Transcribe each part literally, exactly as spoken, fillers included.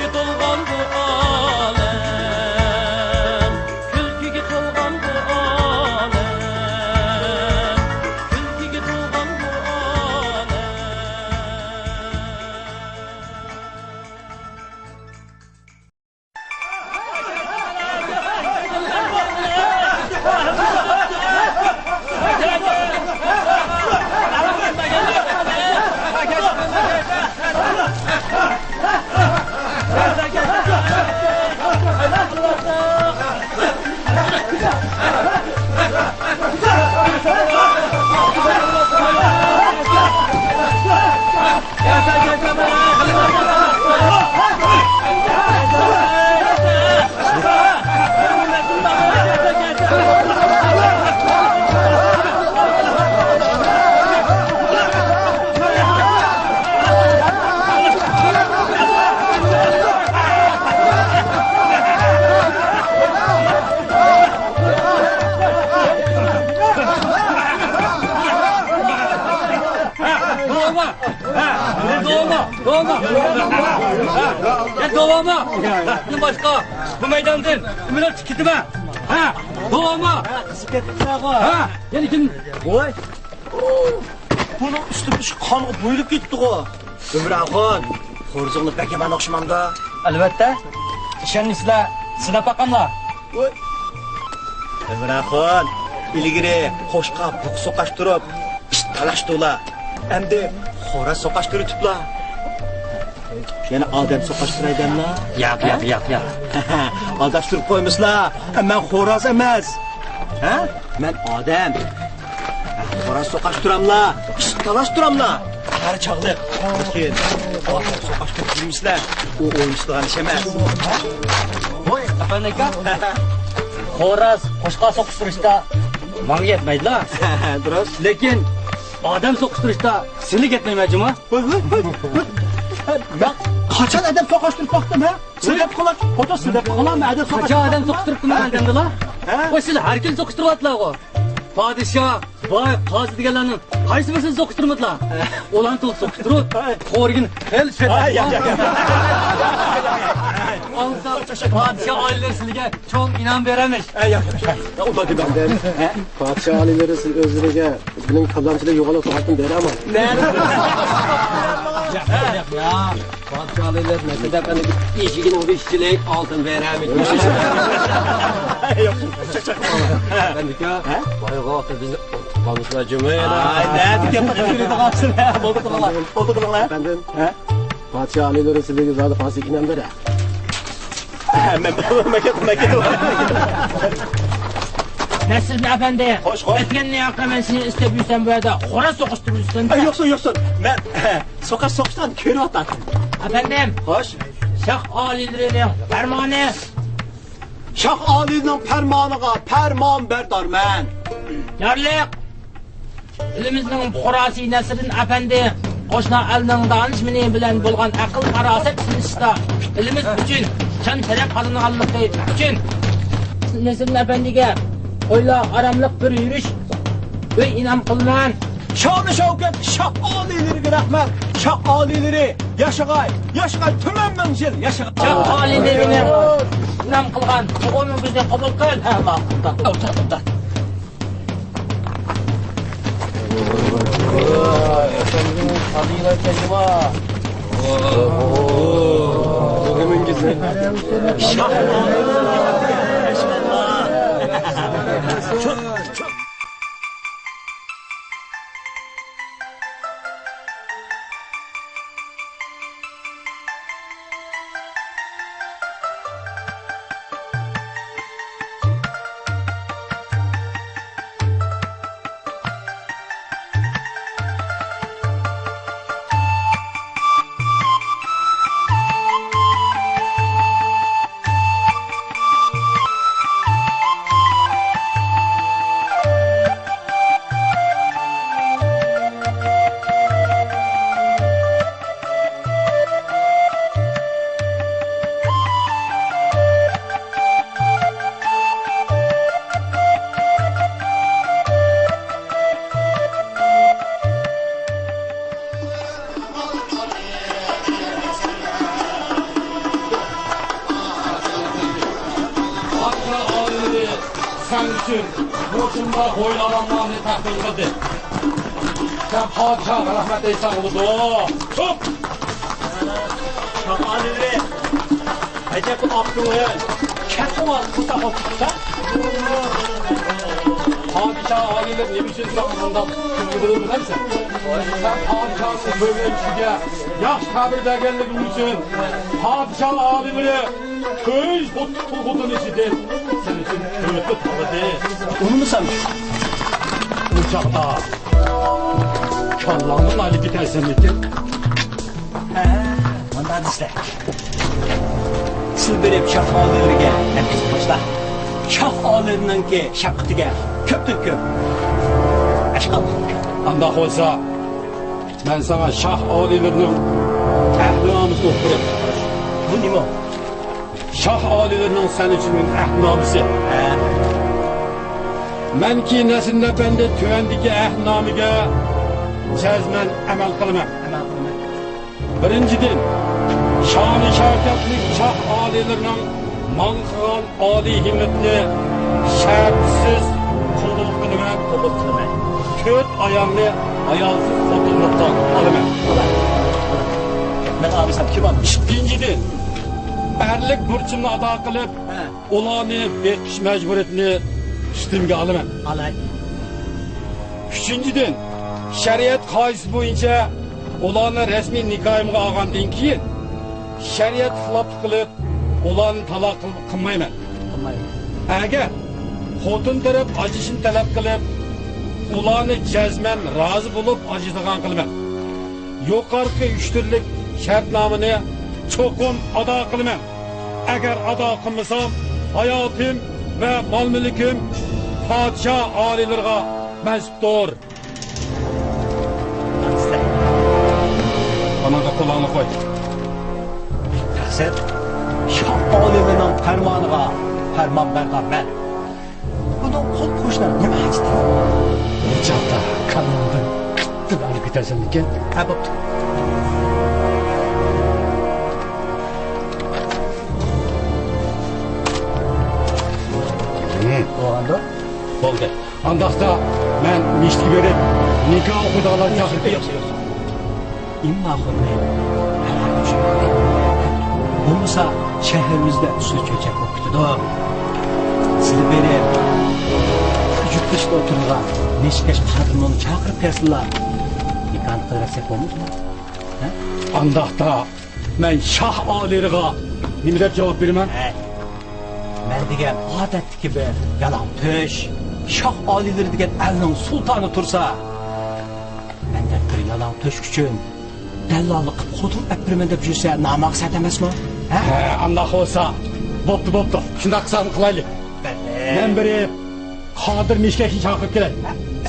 كۈلكىگە تولغان بۇ ئالەم، كۈلكىگە تولغان بۇ ئالەم، كۈلكىگە تولغان بۇ ئالەم. ھە، داۋامى! ھە، داۋامى! داۋامى! ھە، داۋامى! ھە، باشقا بۇ مەيداندىن ئۈمىدىم چىقىپ كېتىمەن. ھە، داۋامى! ھە، يەنە كىم؟ ۋاي! بۇنىڭ ئۈستى بېشى قانغا بويىلىپ كېتىپتىغۇ. ئۆمرەخۇن، خورزۇڭنى بەك يامان ئوخشىمامدۇ؟ ئەلۋەتتە. ئىشەنمىسىلەر، سىناپ باقاملا. ئۆمرەخۇن، ئىلگىرى قوشقا بۇقا سوقاشتۇرۇپ، ئىت تالاشتۇلا. ئەمدى خوراز سوقاشتۇرۇۋېتىپلا. يەنە ئادەم سوقاشتۇراي دەملا. ياق، ياق، ياق، ياق. ئاداشتۇرۇپ قويمىسىلا. مەن خوراز ئەمەس. ھە؟ مەن ئادەم. خوراز سوقاشتۇراملا، ئىت تالاشتۇراملا. ھەر چاغلىق. لېكىن ئادەم سوقاشتۇرۇپ بىلمىسىلەر. ئۇ ئويلىشىدىغان ئىش ئەمەس. ۋاي، ئەپەندى ئاكا. خوراز، قوشقا سوقۇشتۇرۇشتا ماڭا يەتمەيدىلا. دۇرۇس. لېكىن ئادەم سوقۇشتۇرۇشتا سىلىگە يەتمەيمەن جۇمۇ. ۋاي، ۋاي، ۋاي، ۋاي. مەن قاچان ئادەم سوقاشتۇرۇپ باقتىم، ھە؟ سىلەپ قالاش، خوتۇن سىلەپ قالاممۇ، ئادەم قاچان ئادەم سوقۇشتۇرۇپتىمەن ئادەمدىلا؟ ھە؟ ۋاي، سىلەر ھەر كۈنى سوقۇشتۇرۇۋاتىسىلەرغۇ. پادىشاھ، باي، قازى دېگەنلەرنىڭ قايسى بىرسىنى سوقۇشتۇرمىدىلا؟ ئۇلارنى تولا سوقۇشتۇرۇپ، خورىگىنى خېلى شەرەپ. ھە، ياق، ياق، ياق. ئاڭسا، پادىشاھ ئائىلىلىرى سىلىگە چوڭ ئىنئام بېرەرمىش. ھە، ياق، ياق، ياق. ئۇنداق دېمەڭ. پادىشاھ ئائىلىلىرى سىلى ئۆزلىرىگە بىزنىڭ كاللامچىلىق يوغان ئوتۇرغاندىن بېرى ئامان. نەدە؟ ياق، ياق، ياق. پادىشاھلار نەسىھەت ئەپەندىگە ئېشىكىنىڭ بېشىچىلىك ئالتۇن بېرەمىش. ياق، چاق، چاق. ئەپەندىكا، ھە؟ بايغاقتا بىزنى ئوتۇپ قالمىسىلا جۈمە. ئاي، نەدە گەپ قىلىپ يۈرىدىغانسىز؟ ئولتۇرۇڭلار، ئولتۇرۇڭلار. ئەپەندىم. ھە؟ پادىشاھ ئالىيلىرى سىلىگە زادى قانسى ئىنئام بېرە؟ مەن، مەن، مەن كەتتىم، مەن كەتتىم. نەسىردىن ئەپەندى، خوش، خوش. ئۆتكەندىن ياقى مەن سېنى ئىزدەپ يۈرسەم، بۇ يەردە خوراز سوقۇشتۇرۇپ يۈرسەم. ئەي، يوقسۇن، يوقسۇن. مەن سوقاش سوقۇشتان كۆرۈۋاتاتتىم. ئەپەندىم. خوش. شاھ ئالىيلىرىنىڭ پەرمانى. شاھ ئالىينىڭ پەرمانىغا پەرمانبەردارمەن. يارلىق! ئېلىمىزنىڭ پۇقراسى نەسرىدىن ئەپەندى قوشنا ئەلنىڭ دانىشمىنى بىلەن بولغان ئەقىل-پاراسەت سىنىشىشتا ئېلىمىز ئۈچۈن شان-شەرەپ قازانغانلىقى ئۈچۈن نەسرىدىن ئەپەندىگە قويلار ئاراملىق بىر يۈرۈش ئۆي ئىنئام قىلىمەن. شانۇ شەۋكەت شاھ ئالىيلىرىگە رەھمەت. شاھ ئالىيلىرى ياشىغاي، ياشىغاي، تۈمەن مىڭ يىل ياشىغاي. شاھ ئالىيلىرىنى ئىنئام قىلغان بۇ ئون مىڭ كۆزنى قوبۇل قىل. ھە، ماقۇل. ئولتۇر، ئولتۇر. پادىشاھ ئالىيلىرى سەن ئۈچۈن بۇ شۇنداق ھويلا-ئاراملارنى تەقدىم قىلدى. سەن پادىشاھقا رەھمەت ئېيتساڭ بولىدۇ. چۇپ! شاھ ئالىيلىرى، ئەجەب ئاپتۇ. كەتتىڭ ۋاقىت قىلسا خوش چىقسا. پادىشاھ ئالىيلىرى نېمە ئۈچۈن ساڭا بۇنداق كۈلكە بىلدۈرگەن سەن؟ سەن پادىشاھنىڭ كۆرگەن چۈشىگە ياخشى تەبىر بەرگەنلىكىڭ ئۈچۈن پادىشاھ ئالىيلىرى كۈز تۇرغۇتۇن ئىچىدىن سەن ئۈچۈن ئۆتۈپ قالدى. ئۇنىمىسام، ئۇ چاغدا كاللاڭنى ئايلىپ كېتەرسەن لېكىن. ھە، مۇنداق دېسە. سىز بېرىپ شاھ ئالىيلىرىگە نەپىس باشلا. شاھ ئالىيلىرىنىڭكى شەپقىتىگە كۆپتىن كۆپ ئەشقاللا. ئانداق بولسا، مەن ساڭا شاھ ئالىيلىرىنىڭ ئەھدىنامىسىنى ئوقۇپ بېرەي. بۇ نېمە؟ شاھ ئالىيلىرىنىڭ سەن ئۈچۈن ئەھدىنامىسى. ھە. مەنكى نەسرىدىن ئەپەندى تۆۋەندىكى ئەھدىنامىگە جەزمەن ئەمەل قىلىمەن. ئەمەل قىلىمەن. بىرىنچىدىن، شانۇ شەۋكەتلىك شاھ ئالىيلىرىنىڭ ماڭا قىلغان ئالىي ھىممىتىنى شەرتسىز قوبۇل قىلىمەن. قوبۇل قىلىمەن. تۆت ئايالنى ئايالسىز خوتۇنلۇققا ئالىمەن. مەن ئالمىسام كىم ئالىدۇ؟ ئىككىنچىدىن، ئەرلىك بۇرچۇمنى ئادا قىلىپ، ھە. ئۇلارنى بېقىش مەجبۇرىيىتىنى ئۈستۈمگە ئالىمەن. ئالاي. ئۈچىنچىدىن، شەرىئەت قائىدىسى بويىچە ئۇلارنى رەسمىي نىكاھىمغا ئالغاندىن كېيىن، شەرىئەتكە خىلاپلىق قىلىپ، ئۇلارنى تالاق قىل-، قىلمايمەن. قىلمايمەن. ئەگەر خوتۇن تەرەپ ئاجرىشىشنى تەلەپ قىلىپ، ئۇلارنى جەزمەن رازى بولۇپ ئاجرىتىدىغان قىلىمەن. يۇقىرىقى ئۈچ تۈرلۈك شەرتنامىنى چوقۇم ئادا قىلىمەن. ئەگەر ئادا قىلمىسام، ھاياتىم ۋە مال-مۈلكۈم پادىشاھ ئالىيلىرىغا مەنسۇپتۇر. ئاناڭغا قولۇڭنى قوي. تەقسىر، شاھ ئالىيلىرىنىڭ پەرمانىغا پەرمانبەردار مەن. بۇنىڭ قول قوشۇشىدا نېمە ھاجىتى؟ بۇ چاغدا كاللاڭدىن قىتتىن ئالىپ كېتەرسەنمىكىن؟ ھە، بوپتۇ. بولغاندۇ؟ بولدى. ئانداقتا مەن مىشتىگە بېرىپ، نىكاھ ئوقۇيدىغانلارنى چاقىرىپ كېلىڭ. ئىملا خۇدنى ھەر ھەققى چۈشۈرمىدى. بولمىسا شەھىرىمىزدە ئۇسسۇل چۆچەك بولۇپ كېتىدۇ. سىلى بېرىپ، يۇرتدىشىدا ئولتۇرىدىغان نەشىكەش قادىرمۇنى چاقىرىپ كەلسىلا، نىكاھنى قىلىۋەتسەك بولمىدىمۇ؟ ھە؟ ئانداقتا مەن شاھ ئالىيلىرىغا نېمە دەپ جاۋاب بېرىمەن؟ ھە. مەن دېگەن ئادەتتىكى بىر يالاڭ تۆش. شاھ ئالىيلىرى دېگەن ئەلنىڭ سۇلتانى تۇرسا، مەندەك بىر يالاڭ تۆش ئۈچۈن دەللاللىق قىلىپ خوتۇن ئەپ بېرىمەن دەپ يۈرسە نامەقسەت ئەمەسمۇ؟ ھە؟ ھە، ئانداق بولسا، بوپتۇ، بوپتۇ. شۇنداق قىلساڭ قىلايلى. مەن بېرىپ قادىر مىشكەكنى چاقىرىپ كېلەي.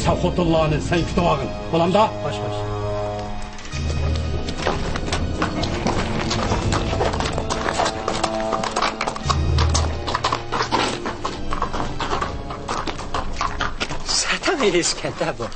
سەن خوتۇنلارنى سەن كۈتۈۋالغىن. بولامدا؟ خوش، خوش. سەتەڭ ئېلىشكەندە بۇ.